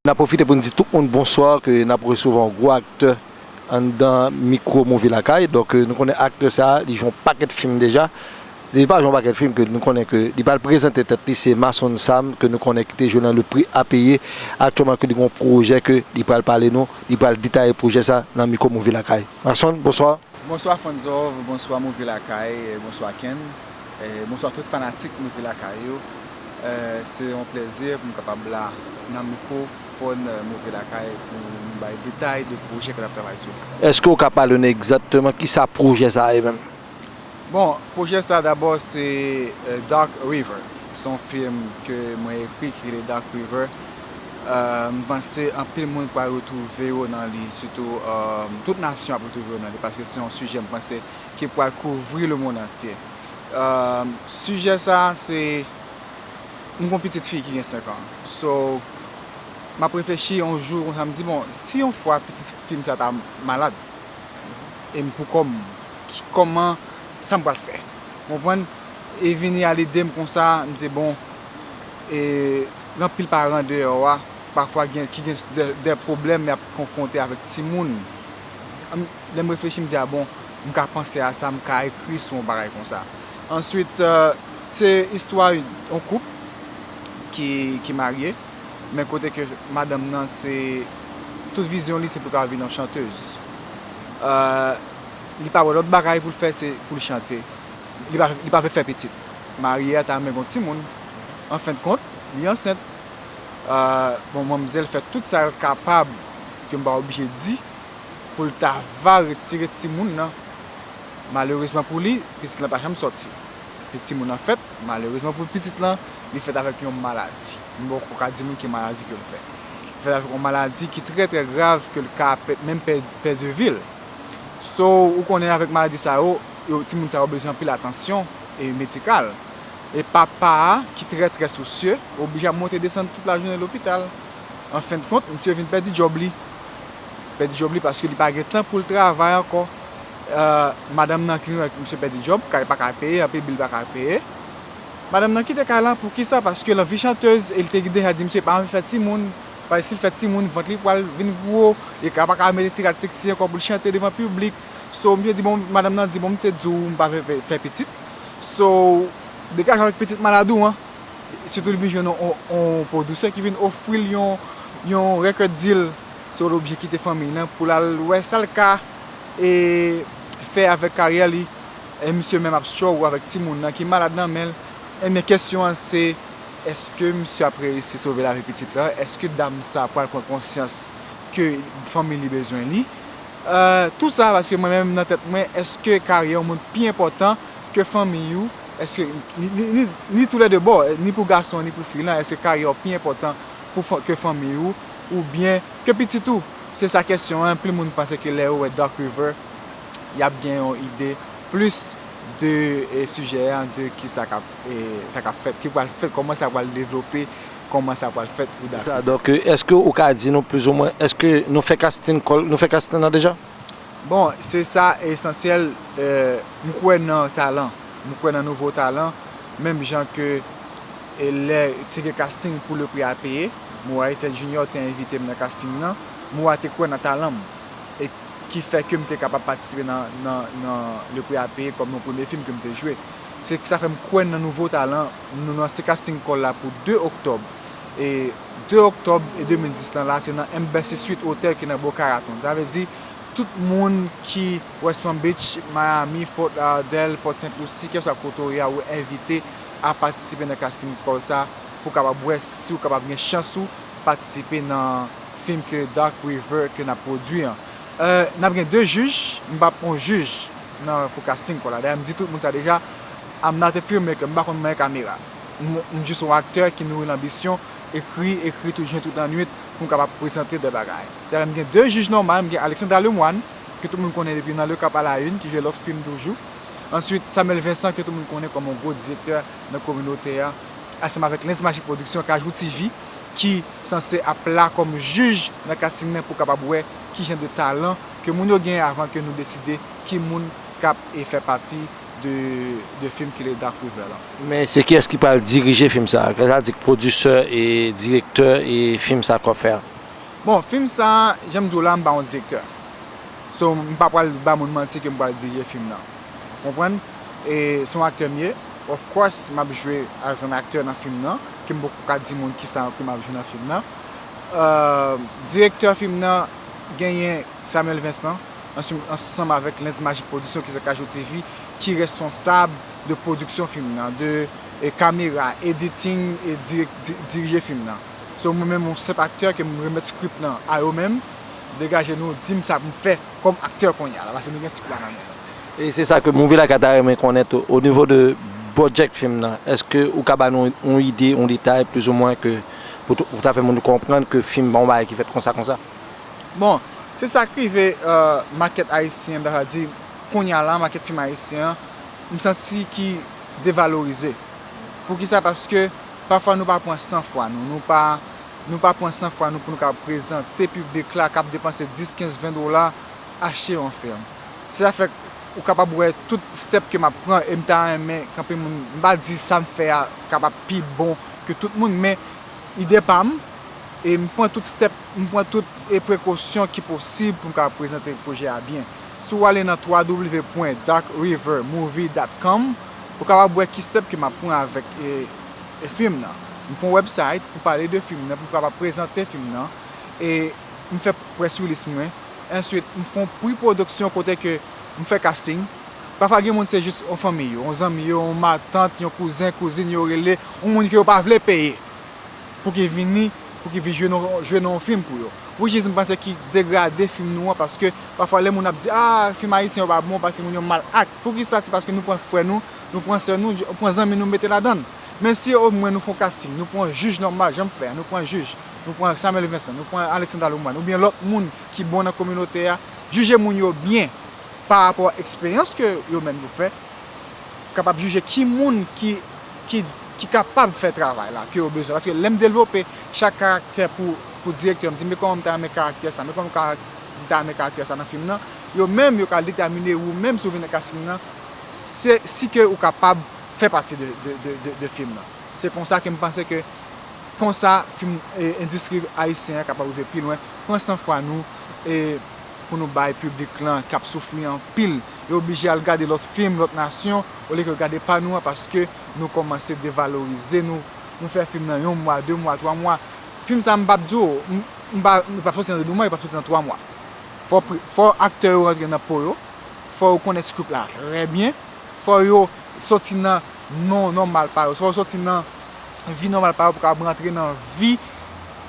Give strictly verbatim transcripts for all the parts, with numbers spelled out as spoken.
N ap pwofite pou n di tout moun bonswa, ke n ap resevwa yon gwo aktè anndan mikwo Move Lakay. Donk, nou konnen aktè sa a, li jwe yon pakèt fim deja. Li pa jwe yon pakèt fim, ke nou konnen ke li pral prezante tèt li, se Mason Sam, ke nou konnen ki te jwe nan Le Prix à Payer. Aktyèlman, ke li gen yon pwojè ke li pral pale nou, li pral detaye pwojè sa nan mikwo Move Lakay. Mason, bonswa. Bonswa Fanzov, bonswa Move Lakay, bonswa Ken, eh, bonswa tout fanatik Move Lakay yo. Eh, se yon plèzi pou m kapab la nan mikwofòn, eh, Move Lakay pou nou bay detay de pwojè ke n ap travay sou li. Èske w ka pale nou egzakteman kisa pwojè sa a ye menm? Bon, pwojè sa dabò se, eh, Dark River. Se yon fim ke mwen ekri ki rele Dark River. Eh, m panse anpil moun pral retwouve yo nan li, sitou, eh, tout nasyon ap retwouve yo nan li, paske se yon sijè m panse ki pral kouvri lemonn antye. Eh, sijè sa a se, m gen yon pitit fi ki gen senk an. So, m ap reflechi yon jou konsa, m di, bon, si yon fwa pitit fi m sa ta malad, e m pou kò m, ki, kòman, sa m pral fè? Konprann? E vini a lide m konsa, m di, bon, e, gen anpil paran deyò a, pafwa gen, ki gen de, de pwoblèm y ap konfwonte avèk timoun. Lè m reflechi, m di, a bon, m ka panse a sa, m ka ekri sou yon bagay konsa. Answit, eh, se istwa yon koup ki, ki marye, men kote ke madanm nan, se tout vizyon li, se pou l ka vin yon chantèz. Eh, li pa wè lòt bagay pou l fè, se pou l chante. Li pa, li pa vle fè pitit. Marye a ta renmen gen yon timoun. An fen de kont, li ansent. Eh, bon, manmzèl fè tout sa l kapab ke m pa oblije di, pou l ta va retire timoun nan. Malerezman pou li, pitit lan pa janm sòti. Epi timoun nan fèt, malerezman pou pitit lan, li fèt avèk yon maladi. M poko ka di moun ki maladi ke l fè. Li fèt avèk yon maladi ki trè, trè grav, ke l ka pè-, menm pè-, pèdi vi l. So, ou konnen avèk maladi sa yo, yo, timoun sa yo bezwen anpil atansyon e medikal. E papa a, ki trè, trè sousye, oblije ap monte desann tout lajounen lopital. An fen de kont, misye vin pèdi djòb li. Pèdi djòb li paske li pa gen tan pou l travay ankò. Eh, madanm nan ki wè misye pèdi djòb, kay pa ka peye, anpil bil pa ka peye. Madanm nan kite kay lan, poukisa? Paske l anvi chantèz, e li te deja di misye pa anvi fè timoun. Paske si l fè timoun, vant li pral vin gwo, e ka pa ka mete ti rad seksi ankò pou l chante devan piblik. So, misye di, bon, madanm nan di, bon, m te di w m pa vle fè, fè pitit. So, degaje w avèk pitit malad ou an. Sitou li vin jwenn yon, yon, yon pwodisè ki vin ofri l yon, yon record deal. So, l oblije kite fanmi nan pou l al wè sa l ka, e, fè avèk karyè li. E misye menm ap struggle avèk timoun nan ki malad nan men l. Ebyen, kesyon an se, èske misye ap reyisi sove lavi pitit lan? Èske dam sa pral pran konsyans ke fanmi li bezwen li? Eh, tou sa, paske mwen menm nan tèt mwen, èske karyè yon moun pi enpòtan ke fanmi ou? Èske ni, ni, ni, ni toulède bò, ni pou gason, ni pou fi lan, èske karyè w pi enpòtan pou fa-, ke fanmi ou, oubyen ke pitit ou? Se sa kesyon an, anpil moun panse ke lè yo wè Dark River, y ap gen yon ide plis de, e, sijè an, de ki sa k ap, e, sa k ap fèt, ki pral fèt, kòman sa pral devlope, kòman sa pral fèt pou Dark River. Sa, donk, èske ou ka di nou plizoumwen, èske nou fè casting call, nou fè casting nan deja? Bon, se sa esansyèl, eh, m kwè nan talan. M kwè nan nouvo talan. Menm jan ke, eh, lè te gen casting pou Le Prix à Payer, Moura Etienne Junior te envite m nan casting nan, Moura te kwè nan talan m. E ki fè ke m te kapab patisipe nan, nan, nan Le Prix à Payer kòm yon premye fim ke m te jwe. Se sa fè m kwè nan nouvo talan. Nou lanse casting call la pou de oktòb. E de oktòb e de mil dis lan la, se nan Embassy Suite Hotel ki nan Boca Raton. Sa vle di, tout moun ki West Palm Beach, Miami, Fort Lauderdale, Port Saint Lucie, kèlkeswa kote w ye a, ou envite a patisipe nan casting call sa, pou w kapab wè si w kapab gen chans ou patisipe nan fim ke Dark River ke n ap pwodui an. Euh, n ap gen de jij, m p ap yon jij nan, pou casting call la. Dayè, m di tout moun sa deja, I'm not a filmmaker, m pa konn manyen kamera. M, m jis yon aktè ki nouri lanbisyon, ekri, ekri tout jen, tout lannwit, pou m kapab prezante de bagay. Sètadi m gen de jij nòmal, m gen Alexandra Lemoine, ke tout moun konnen depi nan Le Cap à la Une, ki jwe Lòt Fim toujou. Answit, Samuel Vincent, ke tout moun konnen kòm yon gwo direktè nan kominote a, ansanm avèk Lens Magic Production, Kajou T V, ki sanse ap la kòm jij nan casting nan pou kapab wè ki jan de talan ke moun yo genyen avan ke nou deside ki moun k ap, e, fè pati de, de fim ki rele Dark River lan. Men se kiyès ki pral dirije fim sa a? Sa vle di pwodisè e direktè e fim sa k w ap fè a? Bon, fim sa, jan m di w la, m pa yon direktè. So, m pa pral ba moun manti ke m pral dirije fim nan. Konprann? E se yon aktè m ye. Of course, m ap jwe as an aktè nan fim nan, ke m poko ka di moun kisa ke m ap jwe nan fim nan. Euh, direktè fim nan genyen Samuel Vincent, ansanm, ansanm avèk Lens Magic Production ki se Kajou T V, ki responsab de pwodiksyon fim nan, de, e, kamera, editing e direk-, di-, dirije fim nan. So, mwen menm, yon senp aktè ke m remèt script nan a yo menm, degaje nou, di m sa pou m fè kòm aktè kounye a la, paske nou gen script la nan men nou. E se sa ke Movie Lakay ta renmen konnen tou, o nivo de budget fim nan, èske ou ka ba nou yon ide, yon detay, plizoumwen, ke pou t-, pou ta fè moun konprann ke fim pa yon bagay ki fèt konsa, konsa? Bon, se sa k rive, euh, makèt ayisyen, m ta ka di, kounye a la, makèt fim ayisyen an, m santi ki devalorize. Poukisa? Paske pafwa nou pa pran san fwa nou, nou pa, nou pa pran san fwa nou pou nou ka prezante piblik la k ap depanse dis, kenz, ven dola achte yon fim. Se sa fè ou kapab wè tout step ke m ap pran e m ta renmen kanpe moun, m pa di sa m fè a kapab pi bon ke tout moun, men ide pa m, e m pran tout step, m pran tout, e, prekosyon ki posib pou m ka prezante pwojè a byen. Si w ale nan w w w pwen dark river movie dot com, ou kapab wè ki step ke m ap pran avèk, e, e, fim nan. M fè yon website pou pale de fim nan, pou m kapab prezante fim nan, e m fè press release mwen. Answit, m fè yon pre-production kote ke m fè casting. Pafwa gen moun se jis yon fanmi yo, yon zanmi yo, yon matant, yon kouzen, kouzin yo rele, yon moun ke yo pa vle peye pou ki vini, pou ki vin jwe nan, jwe nan yon fim pou yo. Which is, m panse ki degrade fim nou an, paske pafwa lè moun ap di, ah, fim ayisyen yo pa bon, paske moun yo mal act. Poukisa? Se paske nou pran frè nou, nou pran sè nou, nou pran zanmi nou mete ladan l. Men si omwen nou fè yon casting, nou pran yon jij nòmal, jan m fè a, nou pran jij, nou pran Samuel Vincent, nou pran Alexandre Aloumane, oubyen lòt moun ki bon nan kominote a, jije moun yo byen pa rapò a eksperyans ke yo menm yo fè, kapab jije ki moun ki, ki, ki kapab fè travay la ke yo bezwen. Paske lè m devlope chak karaktè pou, pou direktè, m di, men kòman m ta renmen karaktè sa, men kòman kara-, m ta renmen karaktè sa nan fim nan, yo menm, yo ka detèmine ou menm si w vin nan casting nan, se, si ke ou kapab fè pati de, de, de, de, de fim nan. Se konsa ke m panse ke konsa fim, e, endistri ayisyen an kapab rive pi lwen. Pran san fwa nou, e, pou nou bay piblik lan k ap soufri anpil. Yo oblije al gade lòt fim, lòt nasyon, olye ke gade pa nou an, paske nou kòmanse devalorize nou. Nou fè fim nan yon mwa, de mwa, twa mwa. Fim sa, m p ap di w, m, m pa, m p ap soti nan de mwa, li p ap soti nan twa mwa. Fò pri-, fò aktè yo rantre nan po yo, fò yo konnen script la trè byen, fò yo soti nan non nòmal pa yo, fò yo soti nan vi nòmal pa yo pou kapab rantre nan vi,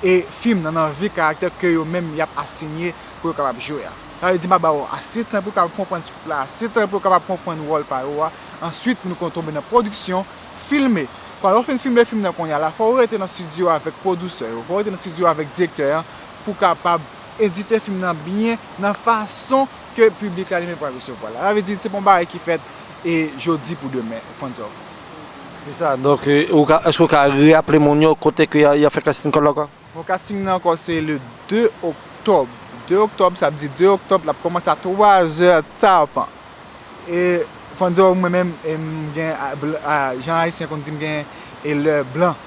e, fim nan, nan vi karaktè ke yo menm y ap asinye pou yo kapab jwe a. Sa vle di m ap ba yo ase tan pou yo kapab konprann script la, ase tan pou yo kapab konprann wòl pa yo a. Answit, nou konn tonbe nan pwodiksyon, filme. Fò lè w fin filme fim nan kounye a la, fò w rete nan estidyo avèk pwodisè yo, fò w rete nan estidyo avèk direktè an pou kapab edite fim nan byen nan fason ke piblik la li menm pral resevwa l. Sa vle di se pa yon bagay ki fèt e jodi pou demen, Fanzov. Se sa, donk, e, ou ka, èske ou ka raple moun yo kote ke y a, y a fè casting call la ankò? Bon, casting nan ankò se le de oktòb. De oktòb, sa vle di de oktòb, l ap kòmanse a twa zè tapan. E, fò n di w, mwen menm, e, m gen, a, bl-, a, jan ayisyen konn di m gen, e, lè blan.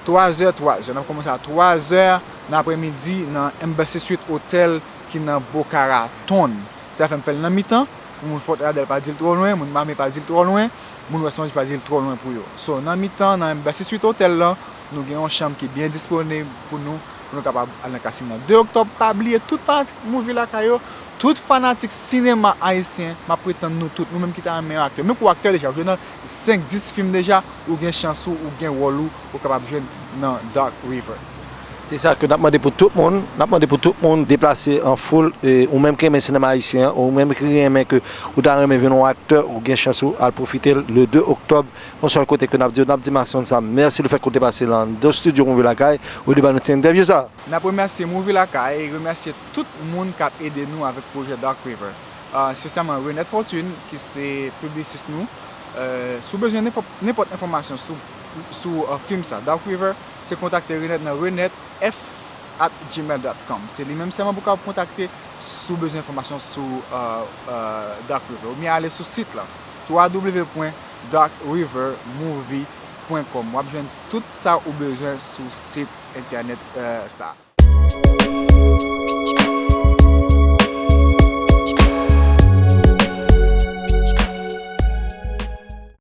Twa zè, twa zè. N ap kòmanse a twa zè nan aprèmidi nan Embassy Suite Hotel ki nan Boca Raton. Sa fè m fè l nan mitan, pou moun Fort Lauderdale pa di l twò lwen, moun Miami pa di l twò lwen, moun West Palm Beach pa di l twò lwen pou yo. So, nan mitan, nan Embassy Suite Hotel lan, nou gen yon chanm ki byen disponib pou nou, pou nou kapab al nan casting nan. De oktòb, pa bliye tout fanatik Movie Lakay yo, tout fanatik sinema ayisyen, m ap pretann nou tout, nou menm ki ta renmen yon aktè. Menm pou aktè deja, ou jwe nan senk, dis fim deja, ou gen chans ou, ou gen wòl ou, ou kapab jwenn nan Dark River. Se sa ke n ap mande pou tout moun, n ap mande pou tout moun deplase an foul, e, ou menm ki renmen sinema ayisyen an, ou menm ki renmen ke ou ta renmen vin yon aktè, ou gen chans ou al pwofite l le de oktòb, yon sèl kote ke n ap di w, n ap di Maxon sa, mèsi lefèt ke w te pase nan estidyo Movie Lakay, ou te ban nou ti entèvyou sa. N ap remèsye Movie Lakay e remèsye tout moun k ap ede nou avèk pwojè Dark River. Ah, espesyalman Renette Fortune, ki se piblisis nou. Euh, si w bezwen nenpòt, nenpòt enfòmasyon sou, sou, euh, fim sa, Dark River, se kontakte Renette nan renette f at gmail dot com. Se li menm sèlman pou w ka kontakte si w bezwen enfòmasyon sou, euh, euh, Dark River. Oubyen ale sou sit la, w w w pwen dark river movie pwen com. W ap jwenn tout sa ou bezwen sou sit entènèt, euh, sa.